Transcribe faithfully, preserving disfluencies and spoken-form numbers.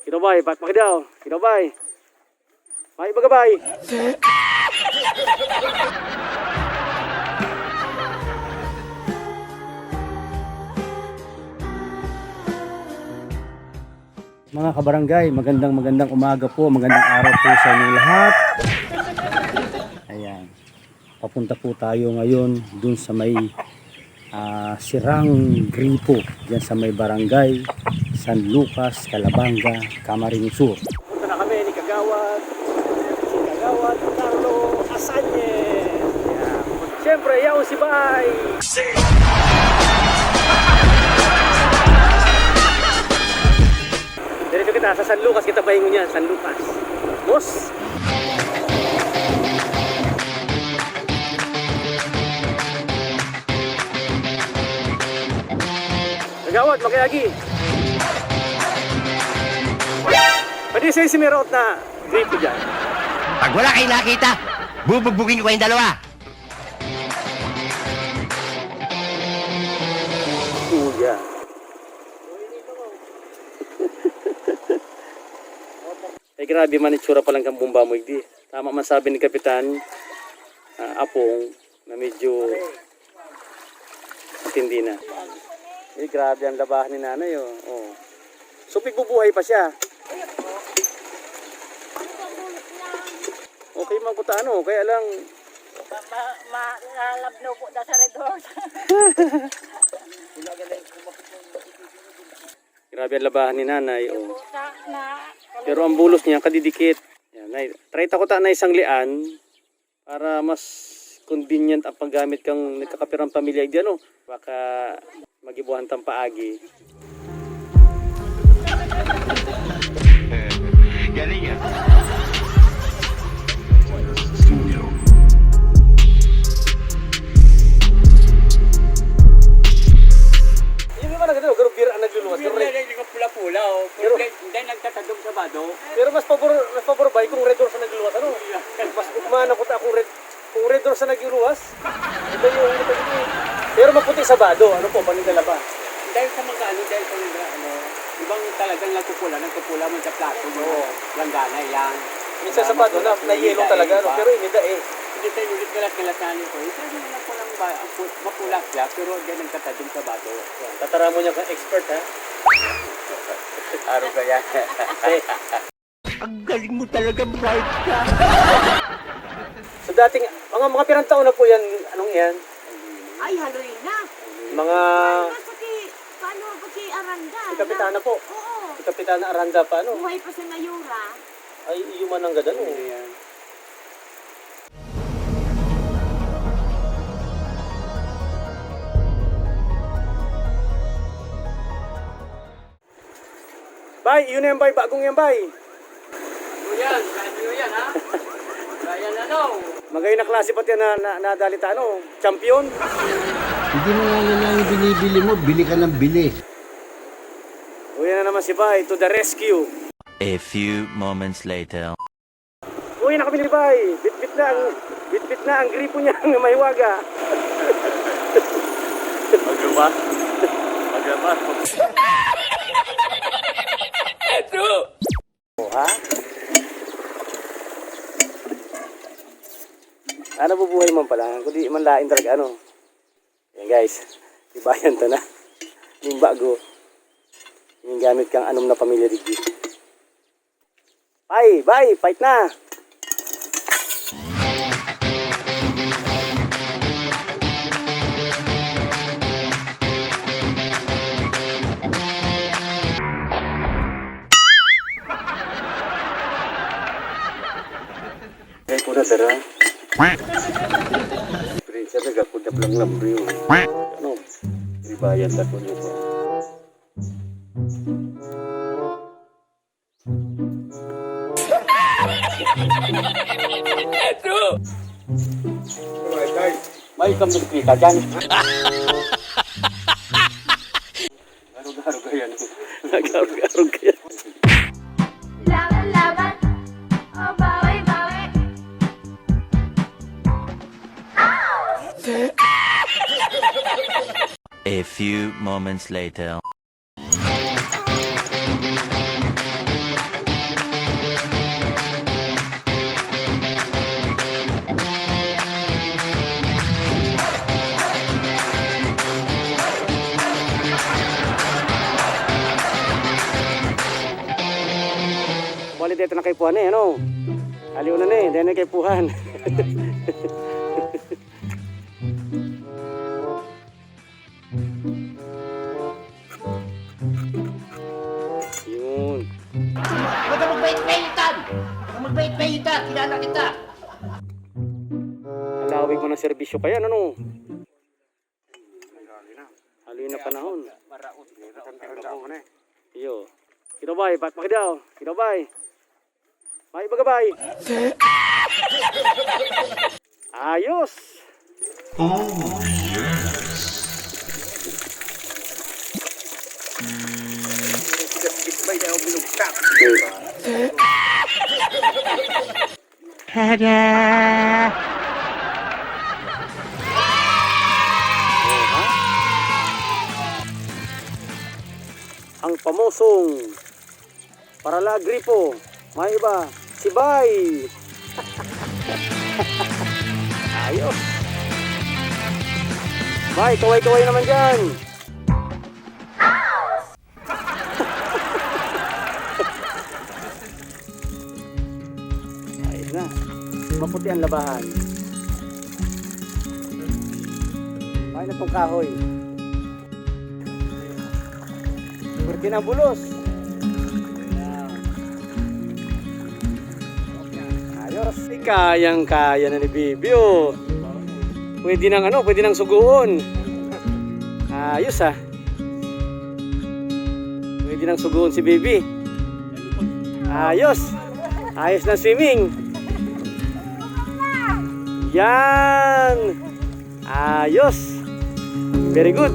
Kinabay, bak-, bakit daw? Kinabay. May bagabay. Mga kabarangay, magandang, magandang umaga po, magandang araw po sa inyong lahat. Ayan. Papunta po tayo ngayon dun sa may, ah, Sirang Gripo, dyan sa may barangay San Lucas, Calabanga, Camarines Sur. Punta na kami ni Kagawad, si Kagawad Carlo Asañez. Ayan. Siyempre, yaon si Bay. Diretso kita sa San Lucas, kita pahingon niya, San Lucas. Boss! Kagawad, makiagi! Pwede sa'yo si Mirot na gripo dyan. Pag wala kayong nakita, bubugbugin ko kayong dalawa. Kuya. Eh, grabe man itsura pa lang kan bomba mo, igdi. Tama man sabi ni Kapitan, ah, Apong, na medyo matindi na. Eh, grabe ang labahan ni Nanay, oh. Oh. So, pigbubuhay pa siya. Okay man kuta, ano, kaya lang, Ma-, ma-, malabno po na sa Red Horse. Grabe ang labahan ni Nanay, oh. Yung buta na, pero ang bulos niya, kadidikit. Yan, nay, try ta ko ta na isang lian para mas convenient ang paggamit kang nagkakapirang pamilya. Di ano, baka magibuhan tang paagi. Galing, ah. Yung iba na ganun, pero beer ang nagluluwas. Pero Beer na rin, yung pula-pula, oh. Pero Pero hindi, hindi, nagtatadong Sabado. Pero mas pabor, mas pabor ba kung Red Horse ang nagluluwas, ano? Yeah. Mas ugma na ko ta kung Red, kung Red Horse ang nagluluwas. Iba yung, iba yung, pero maputi Sabado, ano po, paninda laba? Dahil sa mga ano, dahil sa mga ano, ibang talagang nagpupula, nagpupula mo sa plato, yung Oo. langgana, yan. Minsan Sabado na, na yellow talaga, no? Pero inida eh. Hindi tayo ulit galas-galasan ito. Ito yung mga pulang ba, ang pu-, mapula siya, pero diyan nagtatadong Sabado. Yan. Tatara mo niya kang expert, ha? Araw kaya. Eh. Ang galing mo talaga, bright ka. So dating, mga, mga pirang taon na po yan, anong yan? Ay, haloy na. Mga Ay, sa ki-, paano, pag ki Aranda, Si Kapitana po. Oo. Si Kapitana Aranda pa, ano? Buhay pa si Mayura. Ay, iyo man ang gada, no? Ano yan? Bay, yun na yan, bay. Bagong yan, bay. Ano yan? Brand new yan, ha? Brand ano? Magayon na klase pati yan na, na, nadali ta, ano? Champion. Hindi mo nga yan ang binibili mo, bili ka ng bili. Uy, yan na naman si bay, to the rescue. A few moments later. Uwi na kami ni Bay. Bitbit na ang, bitbit na ang gripo niya na mahiwaga. Magluwas. Magluwas. Oh, ha? Ah, nabubuhay man pala. Kundi man lain talaga, ano. Yan, guys. Ibayan ta na. Yung bago. Yung gamit kang anom na pamilya digdi. Bay, bay, fight na! Kaya ko na, tara. Prinsya, nagapod na palang lambre, oh. Ano? Ribayan ta ko niyo. May kami kita dyan. Arog-arog yan. Arog-arog yan. Laban, laban. O, bawi, bawi. A few moments later. Dito na kaipuhan eh, ano? Aliw na ni, dito na kaipuhan. Yun. Huwag ka magbait-baitan! Huwag ka magbait-baitan! Kilala kita! Alawig mo ng serbisyo kaya, ano? Haloy na panahon. Iyo. Kinabay, pakpakdaw. Kinabay. May bagabay. Ayos. Oh, yes. Tada! Ang pamosong paralagripo, may iba, si Bay. Ayos. Bay, kaway-kaway naman dyan. Ayos na. Maputi ang labahan. Ay, na tong kahoy. Pwerte na bulos. Ayos. Kayang-kaya na ni Bibi, oh. Pwede nang ano, pwede nang sugoon. Ayos, ah. Pwede nang sugoon si Bibi. Ayos. Ayos na swimming. Yan. Ayos. Very good.